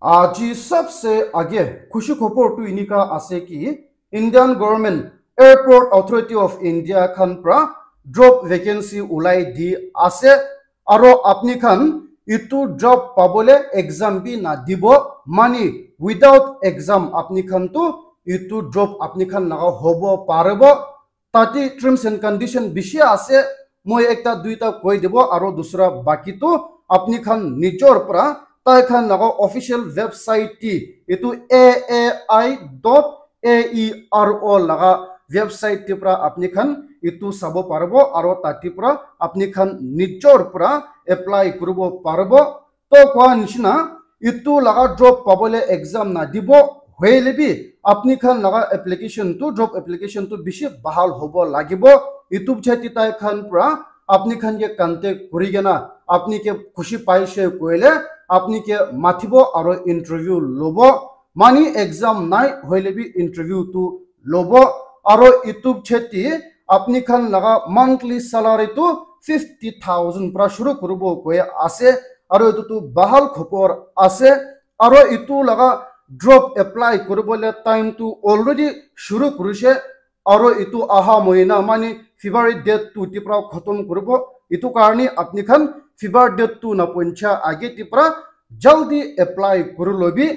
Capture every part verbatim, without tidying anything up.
Aji sabse age khushi khobor tu enika ase ki Indian government Airport Authority of India khan pra job vacancy ulai di ase, aro apni khan itu job pabole exam bi na dibo, mani without exam apni khan tu itu job apni khan laga hobo paribo. Tate terms and condition bishi ase, moi ekta duita koi dibo aro dusra baki tu apni khan nijor pra tai khan laga official website ti itu A A I dot A E R O laga website ti pra apni khan itu sabo paribo aro tate pra apni khan nijor pra apply kuribo paribo. To koa nishina itu laga job pabole exam na dibo, hoile bi apni khan laga application tu, job application tu bishi bahal hobo lagibo. Itu chati tai khan pra apni khan ke contact kuri kena apni ke khushi paise koile apni ke mathibo aro interview lobo. Mani exam nai hoile bi interview tu lobo. Aro itu chati apni khan laga monthly salary tu fifty thousand pra shuru kuribo koi ase. Aro itu tu bahal khobor ase. Aro itu laga job apply kuribole time tu already shuru kurise. Aro itu aha mohina mani February date two ti pra khotom kuribo. Itu karni apni khan February date two na poncha age ti pra jaldi apply kuri lobi.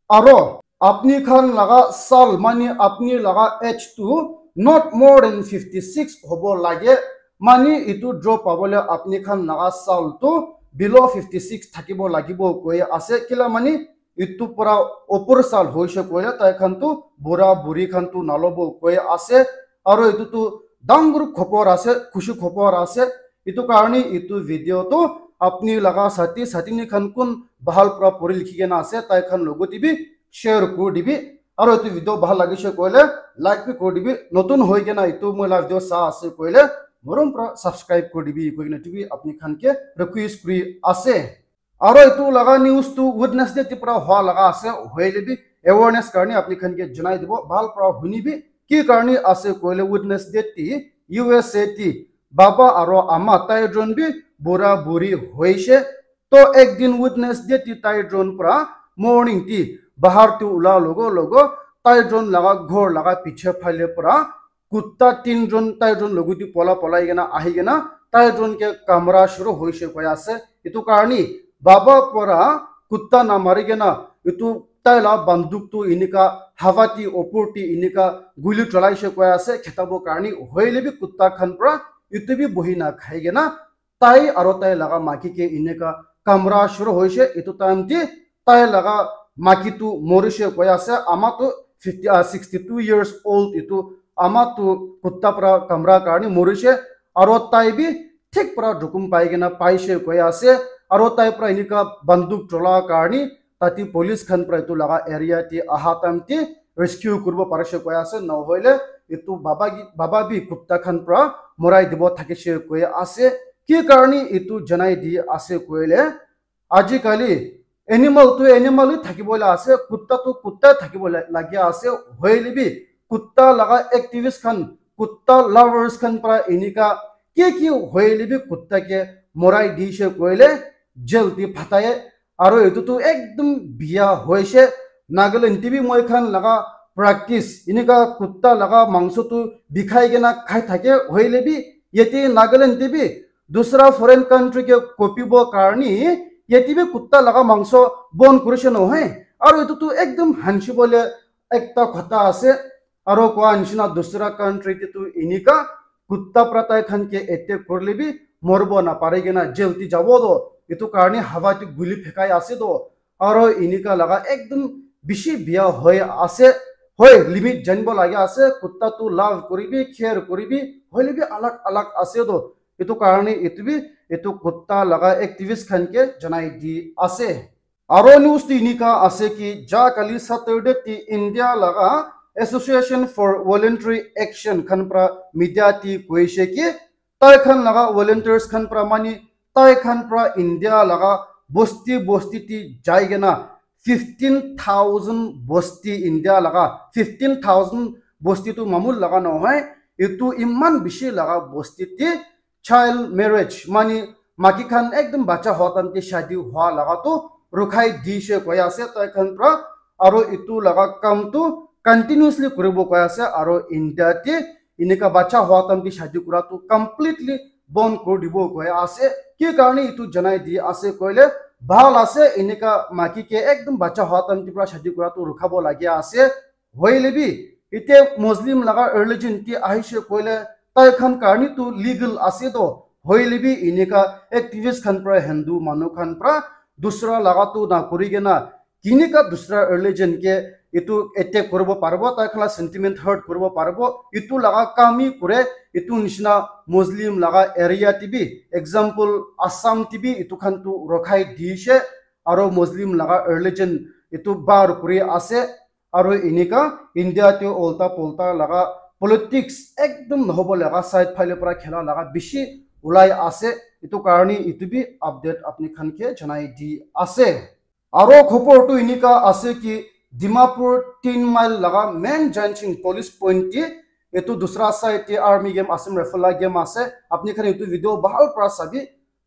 Aro apni khan laga sal mani apni laga age tu not more than fifty six hobo lage. Mani itu job pabole apni khan laga sal tu below fifty six thakibo lagibo koi ase. Kila mani itu pura opor sal hoise koile tai khan tu bura buri khan tu nalobo koi ase. Aro itu tu dangor khobor ase, khushi khobor ase. Itu karni itu video tu apni laga sati satini khan kun bahal pra puri likhi kena ase tai khan logot bi share kuri dibi. Aro itu video bahal lagise koile like bi kuri dibi. Notun hoi kena itu moi la video sa ase koile morom pra subscribe kuri dibi koi kena tu bi apni khan ke request kuri ase. Aro itu laga news tu Wednesday ti pra hua laga ase, hoile bi awareness karni apni khan ke janai dibo, bahal pra huni bi. Ki karni ase koile Wednesday ti U S A ti baba aro ama tai jon bi bura buri hoise. To ek din Wednesday ti tai jon pra morning ti bahar ti ula logo logo tai jon laga ghor laga piche phale pra kutta tin jon tai jon logot ti pola polai kena ahi kena tai jon ke kamra shuru hoise koi ase. Itu karni baba pra kutta na mari kena itu tai la banduk tu inika hawa ti opor ti inika guli cholaise koi ase khetabo karni, hoile bi kutta khan pra itu bi bohi na khai kena tai aro tai laga maki ke eneka kamra shuru hoise. Etu time te tai laga maki tu morise koi ase, ama tu fifty, ah, sixty two years old, etu ama tu kutta para kamra karne morise, aro tai bi thik para jukum pai kena paise koi ase, aro tai para eneka banduk chola karne tate police khan para etu laga area te aha time te rescue kuribo parise koi ase, nahoile etu baba ki, baba bi kutta khan para morai dibo thakise koi ase. Ki karne etu janai di ase koile, ajikali animal tu animal hi thakibo le ase, kutta tu kutta thakibo le lagi ase, hoile bi kutta laga activist khan, kutta lovers khan para enika ki ki hoile bi kutta ke morai dise koile jail te phatai. Aro etu tu ekdum biya hoise. Nagaland te bi moi khan laga practice, enika kutta laga mangso tu bikhai kena khai thake, hoile bi yate Nagaland te bi dusra foreign country ke kopibo karne yate bi kutta laga mangso bon kurise nohoi. Aro etu tu ekdum hansi bole ekta khota ase. Aro koa nishina dusra country te tu enika kutta para tai khan ke attack kurle bi moribo na pare kena jail te jabo do. Etu karne hawa te guli phekai ase do. Aro enika laga ekdum bishi biya hoi ase. Hoi, limit janibo lage ase. Kutta tu love kuribi, care kuribi, hoile bi alag alag ase do. Etu karne etu bi etu kutta laga activist khan ke janai di ase. Aro news tu enika ase ki ja kali Saturday ti India laga Association for Voluntary Action khan para media ti koise ki tai khan laga volunteers khan para mani tai khan para India laga bosti bosti ti jai kena fifteen thousand bosti India laga fifteen thousand bosti tu mamul laga nohoi, etu iman bishi laga bosti ti child marriage, mani maki khan ekdum bacha hua time te shadi hua laga tu rukhai dishe koi ase tai khan pra, aro itu laga kam tu continuously kuribo koi ase, aro India te enika bacha hua time te shadi kura tu completely bon kuri dibo koi ase. Ki karne itu janai di ase koile, bhal ase, enika maki ke ekdum bacha hua time te pra shadi kura tu rukhabo lagi ase. Hoile bi, ite Muslim laga religion te ahishe koile, tai khan karni tu legal ase to. Hoile bi, enika activist khan pra, Hindu manu khan pra, dusra laga tu na kuri kena, kinika dusra religion ke itu attack kuribo paribo, tai khan la sentiment hurt kuribo paribo, itu laga kam hi kure, itu nishina Muslim laga area te bi, example, Assam te bi, itu khan tu rokhai dishe, aro Muslim laga religion itu bar kuri ase, aro enika India te ulta pulta laga politics ekdum nohobo laga side phale pra khela laga bishi ulai ase. Itu karni itu bi update apni khan ke janai di ase. Aro khobor tu enika ase ki Dimapur Tin Mile laga main junction police point te itu dusra side te army camp, Assam Rifle la camp ase. Apni khan itu video bhal pra sabi.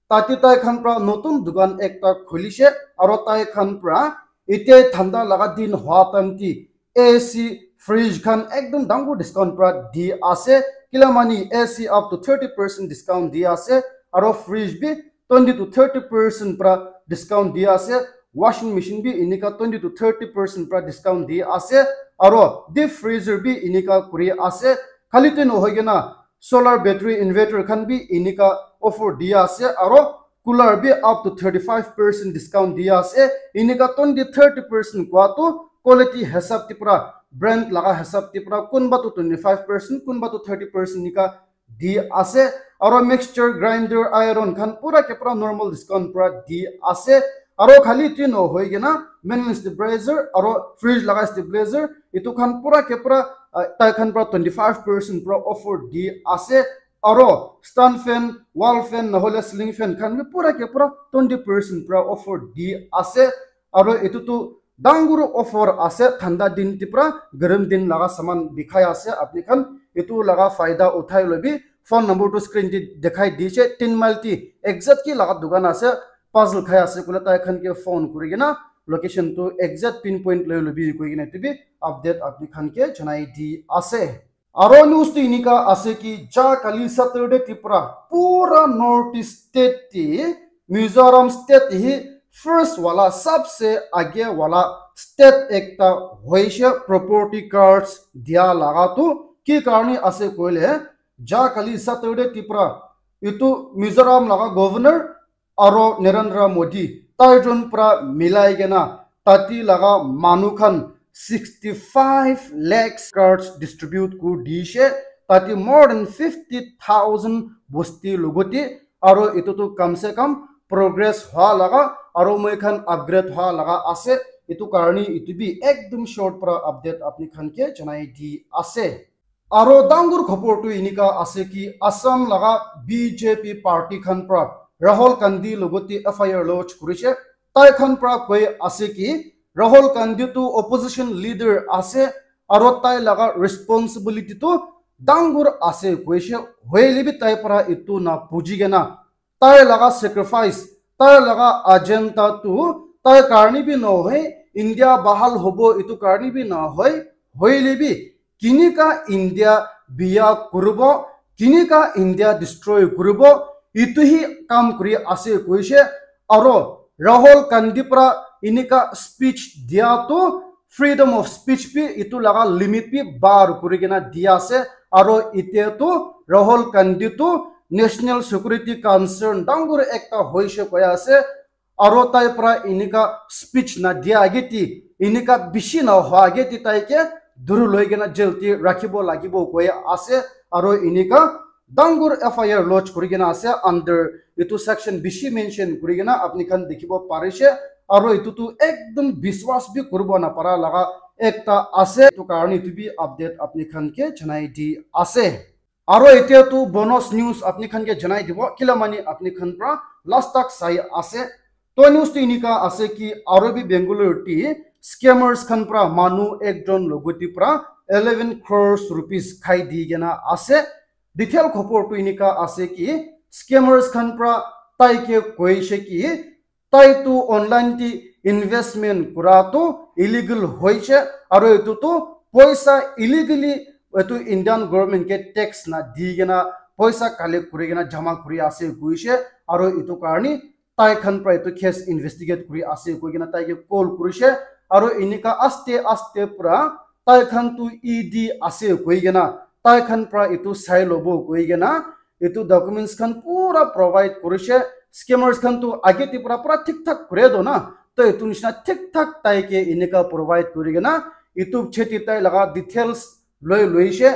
Tate tai khan pra notun dukan ekta khulishe, aro tai khan pra ite thanda laga din hua time te A C fridge khan ekdum dangor discount pra di ase. Kila mani A C up to thirty percent discount di ase, aro fridge bi twenty to thirty percent pra discount di ase. Washing machine bi enika twenty to thirty percent pra discount di ase, aro deep freezer bi enika kuri ase. Khali te nohoi kena solar battery inverter khan bi enika offer di ase, aro cooler bi up to thirty five percent discount di ase. Enika twenty thirty percent kua tu quality hisab te pra, brand laga hisab te pra, kunba tu twenty five percent, kunba tu thirty percent enika di ase, aro mixture grinder iron khan pura ke pura normal discount pra di ase, aro khali ti nohoi kena main stabilizer aro fridge laga stabilizer itu khan pura ke pura, ah, tai khan pra twenty five percent pra offer di ase, aro stand fan, wall fan, nohole ceiling fan khan bi pura ke pura twenty percent pra offer di ase, aro itu tu dangor offer ase, thanda din te pra garam din laga saman bikhai ase. Apni khan itu laga faida uthai lobi. Phone number tu screen te dekhai dishe, Tin Mile te exact ki laga dukan ase, puzzle khai ase koile tai khan ke phone kuri kena location tu exact pinpoint loi lobi koi kena itu bi update apni khan ke janai di ase. Aro news tu enika ase ki ja kali Saturday te pra pura North East state te, Mizoram state hi first wala, sabse age wala state ekta hoishe property cards dia laga tu. Ki karne ase koile, ja kali Saturday te pra itu Mizoram laga governor aro Narendra Modi tai jon pra milai kena tati laga manu khan sixty five lakhs cards distribute kuri dishe. Tati more than fifty thousand bosti logote, aro itu tu kam se kam progress hua laga, aro moi khan upgrade hua laga ase. Itu karne itu bi ekdum short pra update apni khan ke janai di ase. Aro dangor khobor tu enika ase ki Assam laga B J P party khan pra Rahul Gandhi logote F I R lodge kurishe. Tai khan pra koi ase ki Rahul Gandhi tu opposition leader ase, aro tai laga responsibility tu dangor ase koishe, hoile bi tai pra itu na buji kena tai laga sacrifice, tai laga agenda tu tai karne bi nohoi, India bahal hobo itu karne bi nohoi, hoile bi kinika India biya kuribo, kinika India destroy kuribo, itu hi kam kuri ase koishe. Aro Rahul Gandhi pra enika speech dia tu freedom of speech bi itu laga limit bi bar kuri kena dia ase. Aro ite tu Rahul Gandhi tu national security concern dangor ekta hoishe koi ase. Aro tai pra enika speech na dia age ti, enika bishi na hoa age ti tai ke duru loi kena jail ti rakhibo lagibo koi ase. Aro enika dangor F I R lodge kuri kena ase under itu section bishi mention kuri kena apni khan dikhibo parishe. Aro itu tu ekdum biswas bi kuribo na para laga ekta ase. Itu karne itu bi update apni khan ke janai di ase. Aro etia tu bonus news apni khan ke janai dibo, kila mani apni khan pra last tak sai ase. To news tu enika ase ki aro bi Bengaluru ti scammers khan pra manu ekjon logote pra eleven crores rupees khai di kena ase. Detail khobor tu enika ase ki scammers khan pra tai ke koishe ki tai tu online ti investment kura tu illegal hoise, aro etu tu poisa illegally etu Indian government ke tax na di kena poisa collect kuri kena jama kuri ase koise, aro etu karni tai khan pra etu case investigate kuri ase koi kena tai ke call kurise, aro enika aste aste pra tai khan tu E D ase koi kena tai khan pra etu sai lobo koi kena etu documents khan pura provide kurise. Scammers khan tu age te pura pura thik thak kure do na, to etu nishina thik thak tai ke enika provide kuri kena etu cheti tai laga details loi loise,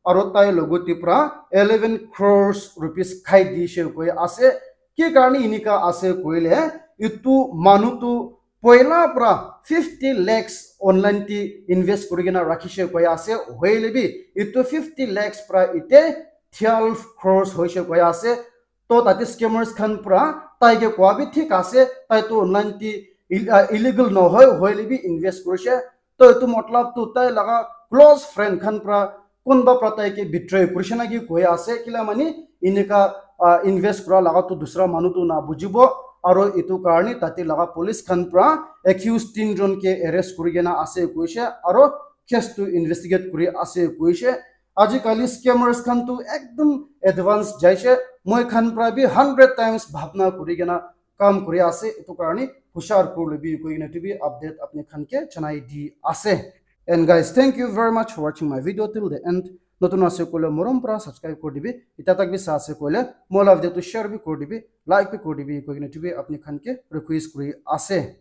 aro tai logo te pura eleven crores rupees khai dise koi ase. Ki karni enika ase koile, etu manu tu poila pura fifty lakhs online te invest kuri kena rakhishe koi ase, hoile bi etu fifty lakhs pura ite twelve crores hoise koi ase. To tate scammers khan pura tai ke koa bi thik ase, tai to online te ill- ah, illegal nohoi, hoile bi invest kurise. To etu matlab tu tai laga close friend khan pura kunba pura tai ke betray kurise na ki koi ase, kila mani enika ah, invest kura laga tu dusra manu tu na bujibo, aro etu karni tate laga police khan pura accused tinjon ke arrest kuri kena ase koise, aro case tu investigate kuri ase koise. Ajikali scammers khan tu ekdum advance jaise, moi khan pura bi hundred times bhabna kuri kena kam kuri ase, etu karni hushar kuri lobi koi kena etu bi update apni khan ke janai di ase. And guys, thank you very much for watching my video till the end. Notun ase koile morom pura subscribe kuri dibi. Ita tak bi sa ase koile mo la video tu share bi kuri dibi, like bi kuri dibi koi kena etu bi apni khan ke request kuri ase.